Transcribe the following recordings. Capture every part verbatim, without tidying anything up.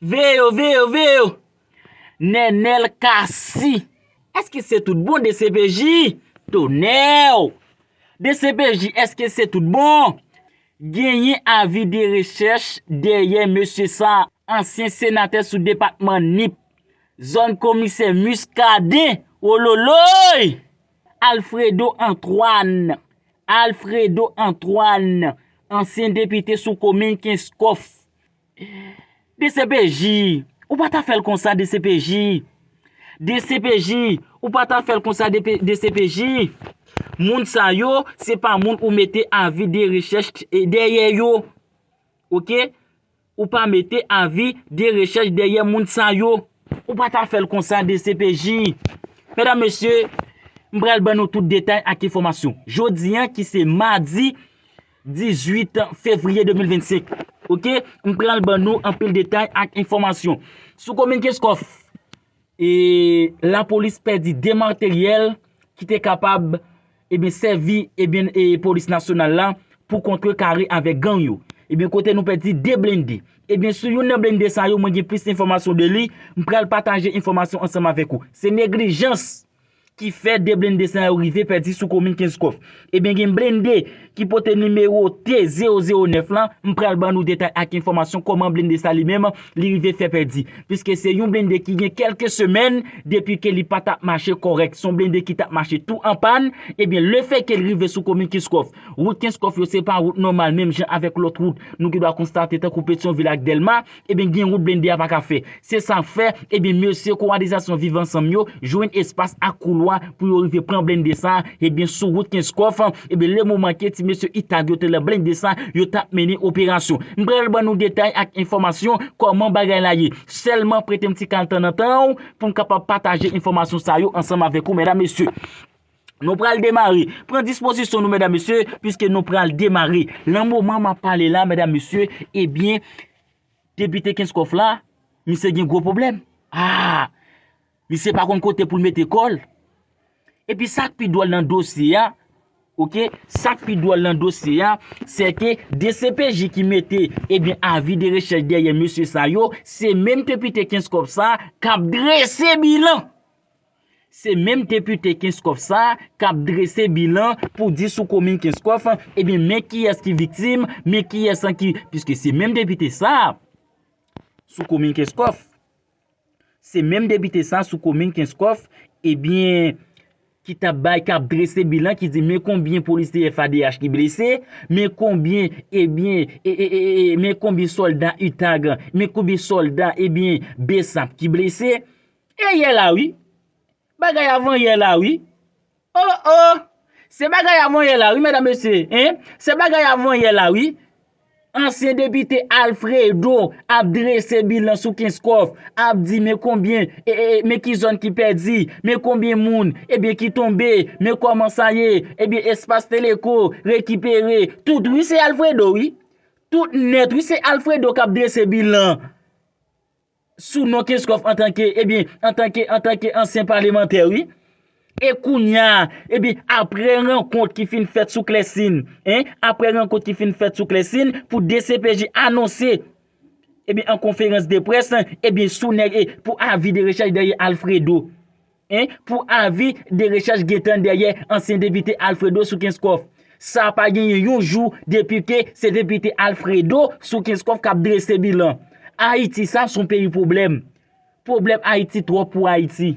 Veye yo, veye yo, veye yo. Nènèl Cassy. Èske se tout bon, D C P J? Tonèw! D C P J, èske se tout bon? Genyen avi de rechèch dèyè mesye sa, ansyen senatè sou depatman Nip, zòn komisè Muscadin, ololoy! Alfredo Antoine, Alfredo Antoine, ansyen depite sou komin Kenskòf. D C P J, ou pa ta fè l konsa, D C P J. D C P J, ou pa ta fè l konsa, D P, D C P J. Moun sa yo, se pa moun ou mete avi de rechèch, e, dèyè yo. Oke? Ou pa mete avi de rechèch dèyè moun sa yo. Ou pa ta fè l konsa, D C P J. Medam, mesye, m pral ban nou tout detay ak enfòmasyon. Jodi a, ki se madi dizuit fevriye de mil vennsenk. Oke? M pral ban nou anpil detay ak enfòmasyon. Sou komin Kenskòf, e, lapolis pèdi de materyèl ki te kapab, ebyen, sèvi, ebyen, e, polis nasyonal la pou kontrekare avèk gang yo. Ebyen, kote nou pèdi de blende. Ebyen, sou youn nan blende sa yo, mwen gen plis enfòmasyon de li. M pral pataje enfòmasyon ansanm avèk ou. Se neglijans ki fè de blende sa yo rive pèdi sou komin Kenskòf. Ebyen, gen blende ki pote nimewo T zewo zewo nèf lan, m pral ban nou detay ak enfòmasyon kòman blende sa li menm li rive fè pèdi. Piske se yon blende ki gen kèlke semèn depi ke li pa t ap mache kòrèk. Se yon blende ki t ap mache tou an pàn. Ebyen, lefètke l rive sou komin Kenskòf, wout Kenskòf yo se pa wout nòmal menm jan avèk lòt wout nou gen dwa konstate tankou Petyonvil ak Dèlma, ebyen, gen wout blende a pa ka fè. Se sa k fè, ebyen, mesye koalisyon Viv Ansanm yo jwenn espas ak koulwa pou yo rive pran blende sa, ebyen, sou wout Kenskòf, ebyen, le moman ke ti mesye Itag yo te nan blende sa, yo t ap mennen operasyon. M pral ban nou detay ak enfòmasyon kòman bagay la ye. Sèlman prete m ti kal tan nan tan w pou m kapab pataje enfòmasyon sa yo ansanm avèk ou, medam, mesye. Nou pral demare. Pran dispozisyon nou, medam, mesye, piske nou pral demare. Nan moman m ap pale la, medam, mesye, ebyen, depite Kenskòf la, misye gen gwo pwoblèm. Ah! Misye pa konn kote pou l mete kò l. Epi sa k pi dwòl nan dosye a, oke, sa k pi dwòl nan dosye a, se ke D C P J ki mete, ebyen, avi de rechèch dèyè mesye sa yo, se menm depite Kenskòf sa k ap drese bilan. Se menm depite Kenskòf sa k ap drese bilan pou di sou komin Kenskòf, ebyen, men kiyès ki viktim, men kiyès ki, piske se menm depite sa sou komin Kenskòf. Se menm depite sa sou komin Kenskòf, ebyen, ki t ap bay, k ap drese bilan, ki di, men konbyen polisye F A D H ki blese, men konbyen, ebyen, e, e, e, e, men konbyen sòlda Utag, men konbyen sòlda, ebyen, BSAP ki blese. E yè la, wi. Bagay avan yè la, wi. Oh, oh! Se bagay avan yè la, wi, medam, mesye, en? Se bagay avan yè la, wi. Ansyen depite Alfredo ap drese bilan sou Kenskòf, ap di, men konbyen, e, e, e, men ki zòn ki pèdi, men konbyen moun, ebyen, ki tonbe, men kòman sa ye, ebyen, Espas Teleko rekipere. Tout, wi, se Alfredo, wi. Tout nèt, wi, se Alfredo k ap drese bilan sou non Kenskòf antanke, ebyen, antanke, antanke ansyen palemantè, wi. E kounye a, ebyen, apre rankont ki fin fèt sou Klèsin, en, apre rankont ki fin fèt sou Klèsin, pou D C P J anonse, ebyen, an konferans de près, ebyen, sou nèg, e, pou avi de rechèch dèyè Alfredo. En, pou avi de rechèch gentan dèyè ansyen depite Alfredo sou Kenskòf. Sa pa genyen yon jou depi ke se depite Alfredo sou Kenskòf k ap drese bilan. Ayiti sa se yon peyi pwoblèm. Pwoblèm Ayiti twòp pou Ayiti.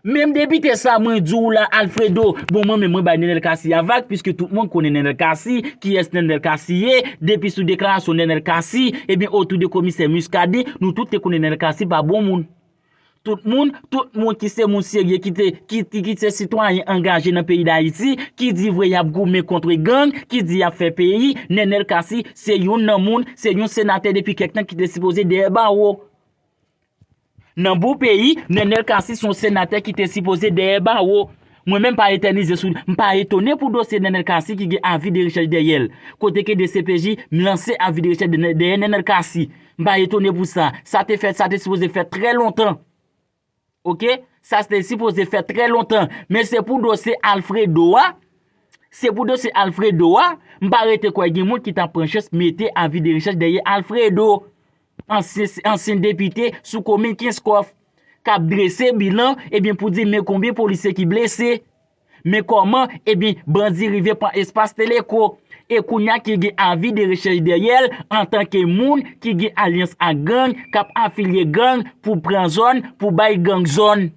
Menm depite sa mwen di w la, Alfredo, bon, mwen menm mwen bay Nenel Cassy a vag, piske tout moun konnen Nenel Cassy, kiyès Nenel Cassy ye, depi sou deklarasyon Nenel Cassy, ebyen, otou de komisè Muscadin, nou tout te konnen Nenel Cassy pa bon moun. Tout moun, tout moun ki se moun serye, ki te, ki, ki, ki se sitwayen angaje nan peyi Dayiti, ki di vre y ap goumen kont gang, ki di y ap fè peyi, Nenel Cassy se youn nan moun, se yon senatè depi kèk tan ki te sipoze dèyè bawo. Nan bon peyi, Nenel Cassy se yon senatè ki te sipoze dèyè bawo. Mwen menm pa etènize sou li. M pa etone pou dosye Nenel Cassy ki gen avi de rechèch dèyè l. Kote ke D C P J lanse avi de rechèch dèyè Nenel Cassy. M pa etone pou sa. Sa te fèt, sa te sipoze fèt trè lontan. Oke? Sa te sipoze fèt trè lontan. Men se pou dosye Alfredo a. Se pou dosye Alfredo a. M pa rete kwè gen moun ki ta pran chans mete avi de rechèch dèyè Alfredo. ansyen, ansyen depite sou komin Kenskòf, k ap drese bilan, ebyen, pou di men konbyen polisye ki blese. Men kòman, ebyen, bandi rive pran espas Teleko. E kounye a ki gen avi de rechèch dèyè l antanke moun ki gen alyans ak gang, k ap afilye gang pou pran zòn, pou bay gang zòn.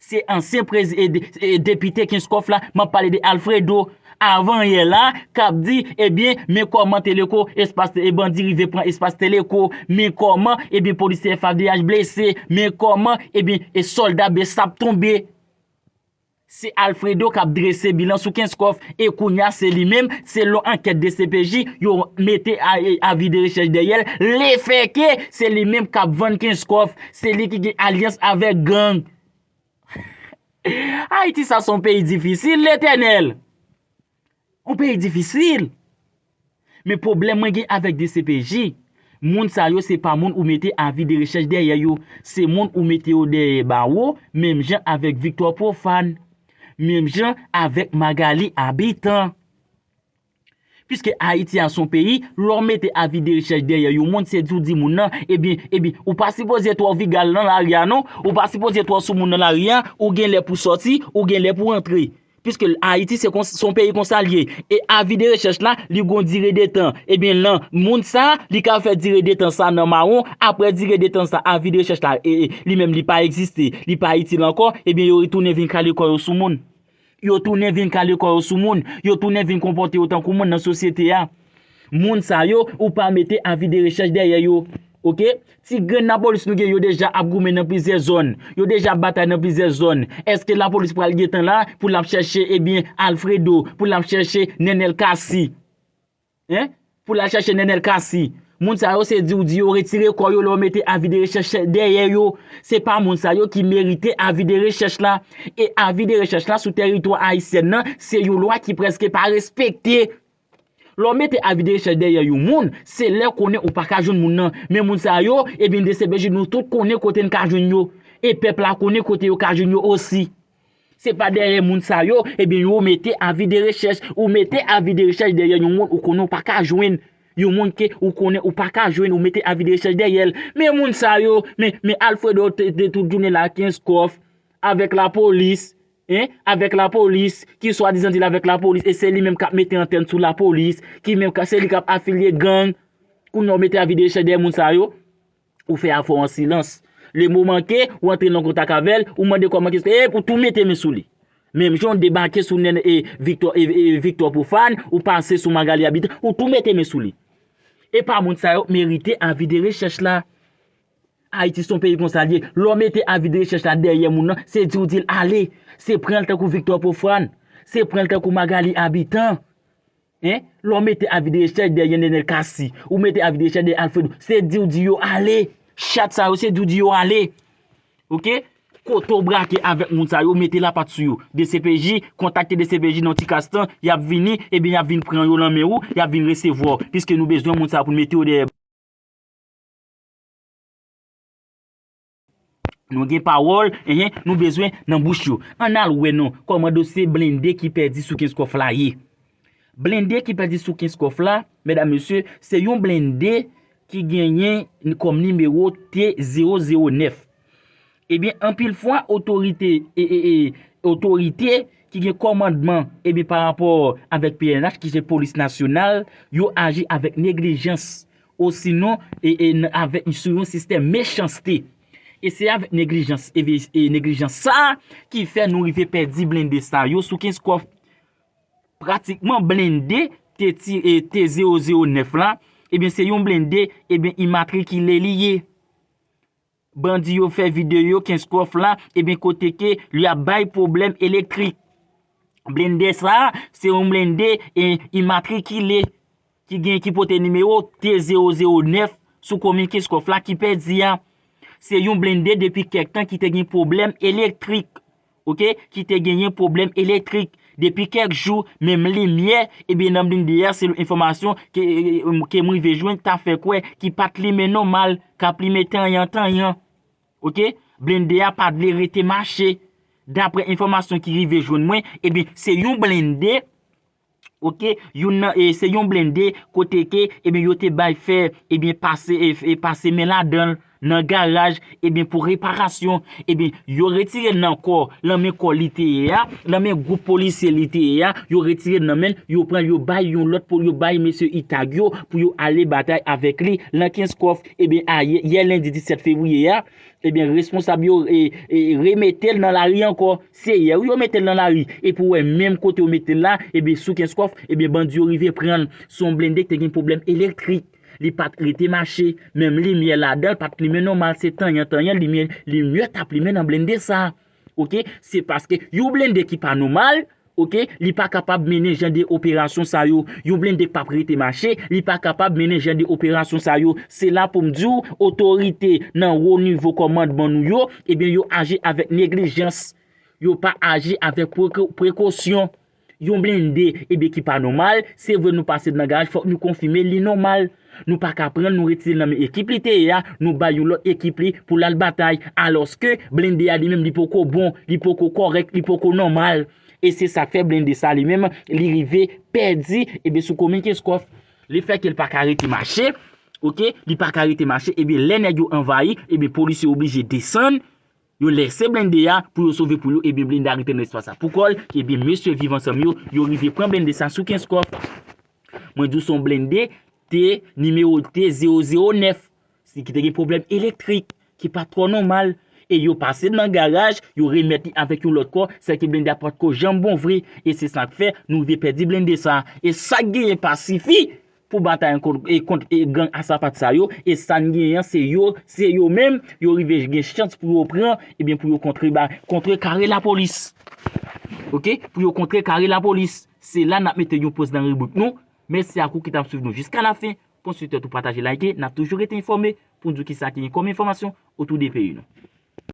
Se ansyen prezi-, e, de-, e, depite Kenskòf la, m ap pale de Alfredo. Avan yè la, k ap di, ebyen, men kòman Teleko, espas, e bandi rive pran espas Teleko, men kòman, ebyen, polisye F A D H blese, men kòman, ebyen, e sòlda BSAP tonbe. Se Alfredo k ap drese bilan sou Kenskòf, e kounye a se li menm, selon ankèt D C P J, yo mete a-, e, avi de rechèch dèyè l, lefèke se li menm k ap vann Kenskòf, se li ki gen alyans avèk gang. Ayiti sa se yon peyi difisil, Letènèl. Yon peyi difisil. Men pwoblèm mwen gen avèk D C P J, moun sa yo se pa moun ou mete avi de rechèch dèyè yo. Se moun ou mete yo dèyè bawo, menm jan avèk Victor Prophane, menm jan avèk Magalie Habitant. Piske Ayiti a se yon peyi, lè w mete avi de rechèch dèyè yon moun, se di w di moun nan, ebyen, ebyen, ou pa sipoze twò vigal nan lari a non, ou pa sipoze twò sou moun nan lari a, ou gen lè pou sòti, ou gen lè pou antre. Piske Ayiti se kon, se yon peyi konsa l ye. E avi de rechèch la, li gon dire de tan. Ebyen, lan moun sa, li ka fè dire de tan sa nan mawon, apre dire de tan sa, avi de rechèch la, e, e, li menm li pa egziste, li pa itil ankò, ebyen, yo retounen vin kale kò yo sou moun. Yo tounen vin kale kò yo sou moun. Yo tounen vin konpòte yo tankou moun nan sosyete a. Moun sa yo, ou pa mete avi de rechèch dèyè yo. Oke? Ti grenn lapolis nou gen yo deja ap goumen nan plizyè zòn. Yo deja ap batay nan plizyè zòn. Èske lapolis pral gentan la pou l ap chèche, ebyen, Alfredo, pou l ap chèche Nenel Cassy? Hein? Pou l al chèche Nenel Cassy. Moun sa yo se di w di yo retire kò yo lè w mete avi de rechèch dèyè yo. Se pa moun sa yo ki merite avi de rechèch la. E avi de rechèch la sou tèritwa ayisyèn nan, se yon lwa ki prèske pa respekte. Lè w mete avi de rechèch dèyè yon moun, se lè konnen ou pa ka jwenn moun nan. Men moun sa yo, ebyen, D C P J, nou tout konnen kote n ka jwenn yo. E pèp la konnen kote yo ka jwenn yo osi. Se pa dèyè moun sa yo, ebyen, yo mete avi de rechèch. Ou mete avi de rechèch dèyè yon moun ou konnen ou pa ka jwenn. Yon moun ke ou konnen ou pa ka jwenn, ou mete avi de rechèch dèyè l. Men moun sa yo, men, men Alfredo te, te tout jounen la Kenskòf, avèk lapolis, hein, avèk lapolis, ki swadizan di l avèk lapolis, e se li menm k ap mete antèn sou lapolis, ki menm ka, se li k ap afilye gang. Kounye a w mete avi de rechèch dèyè moun sa yo. Ou fè afè w an silans. Lemoman ke ou antre nan kontak avè l, ou mande kòman ke, e, ou tou mete men sou li. Menm jan w debake sou Nènè, e, Victor, e, e, Victor Prophane, ou pase sou Magalie Habitant, ou tou mete men sou li. E pa moun sa yo merite avi de rechèch la. Ayiti se yon peyi konsa l ye. Lè w mete avi de rechèch la dèyè moun nan, se di w di l ale. Se pran l tankou Victor Prophane. Se pran l tankou Magalie Habitant. Hein? Lè w mete avi de rechèch dèyè Nenel Cassy, ou mete avi de rechèch dèyè Alfredo, se di w di yo ale. Chat sa yo, se di w di yo ale. Oke? Kote w brake avèk moun sa yo, mete lapat sou yo. D C P J, kontakte D C P J nan ti kas tan, y ap vini, ebyen y ap vin pran yo nan men ou, y ap vin resevwa w, piske nou bezwen moun sa yo pou n mete yo dèyè. Nou gen pawòl, enhen, nou bezwen nan bouch yo. Ann al wè non, kòman dosye blende ki pèdi sou Kenskòf la ye. Blende ki pèdi sou Kenskòf la, medam, mesye, se yon blende ki genyen kòm nimewo T zewo zewo nèf. Ebyen, anpil fwa, otorite, e, e, e, otorite ki gen kòmandman, ebyen, pa rapò avèk P N H, ki se Polis Nasyonal, yo aji avèk neglijans, osinon, e, e, n-, avèk, sou yon sistèm mechanste. E se avèk neglijans, e, e neglijans sa a ki fè nou rive pèdi blende sa yo sou Kenskòf. Pratikman, blende T ti-, e, T zewo zewo nèf la, ebyen, se yon blende, ebyen, imatrikile li ye. Bandi yo fè videyo Kenskòf la, ebyen, kote ke li ap bay pwoblèm elektrik. Blende sa a, se yon blende, e, imatrikile ki gen, ki pote nimewo T zewo zewo nèf sou komin Kenskòf la ki pèdi a. Se yon blende depi kèk tan ki te gen pwoblèm elektrik. Oke, ki te genyen pwoblèm elektrik depi kèk jou, menm limyè, ebyen, nan blende a, selon enfòmasyon ke, ke m rive jwenn, ta fè kwè ki pa t limen nòmal, k ap limen tanyan, tanyan. Oke, blende a pa t vle rete mache. Daprè enfòmasyon ki rive jwenn mwen, ebyen, se yon blende, Ok, youn nan, e, se yon blende kote ke, ebyen, yo te bay fè, ebyen, pase, e, e, pase men ladan l nan garaj, ebyen, pou reparasyon, ebyen, yo retire l nan kò, nan men kò li te ye a, nan men gwoup polisye li te ye a, yo retire l nan men l, yo pran l, yo bay yon lòt pou yo bay mesye Itag yo pou yo ale batay avèk li nan Kenskòf, ebyen, ayè, yè lendi disèt fevriye a, ebyen, responsab yo, e, e, remete l nan lari ankò. Se yè wi yo mete l nan lari. Epi w wè menm kote yo mete l la, ebyen, sou Kenskòf, ebyen, bandi yo rive pran l. Se yon blende ki te gen pwoblèm elektrik. Li pa t rete mache. Menm limyè ladan l pa t limen nòmal. Se tanyan, tanyan, limyè, limyè t ap limen nan blende sa. Ok? Se paske yon blende ki pa nòmal, ok, li pa kapab mennen jan de operasyon sa yo. Yon blende k p ap rete mache, li pa kapab mennen jan de operasyon sa yo. Se la pou m di w, otorite nan wo nivo kòmandman nou yo, ebyen, yo aji avèk neglijans. Yo pa aji avèk preko-, prekosyon. Yon blende, ebyen, ki pa nòmal, se vre nou pase nan garaj, fòk nou konfime li nòmal. Nou pa ka pran l, nou retire l nan men ekip li te ye a, nou bay yon lòt ekip li pou l al batay. Alòske blende a li menm, li poko bon, li poko kòrèk, li poko nòmal. E se sa k fè blende sa li menm, li rive pèdi, ebyen, sou komin Kenskòf. Lefètke l pa ka rete mache, ok, li pa ka rete mache, ebyen, lè nèg yo anvayi, ebyen, polisye oblije desann, yo lese blende a pou yo sove pou yo, ebyen, blende a rete nan espas la pou kò l, ebyen, mesye Viv Ansanm yo, yo rive pran blende sa sou Kenskòf. Mwen di w se yon blende T, nimewo T zewo zewo nèf, si ki te gen pwoblèm elektrik, ki pa twò nòmal. E yo pase l nan garaj, yo remèt li avèk yon lòt kò, sèke blende a pa t ko janm bon vre. E se sa k fè nou rive pèdi blende sa. E sa k genyen pa sifi pou batay kont, e, kont, e, gang a sapat sa yo. E sa n genyen an, se yo, se yo menm, yo rive gen chans pou yo pran, ebyen, pou yo kontre ba, kontre kare lapolis. Ok? Pou yo kontre kare lapolis. Se la n ap mete yon poz nan ribrik nou. Mèsi ak ou ki t ap swiv nou jiska lafen. Konsilte tou pataje, like, n ap toujou rete enfòme pou n di w kisa ki gen kòm enfòmasyon otou de peyi nou.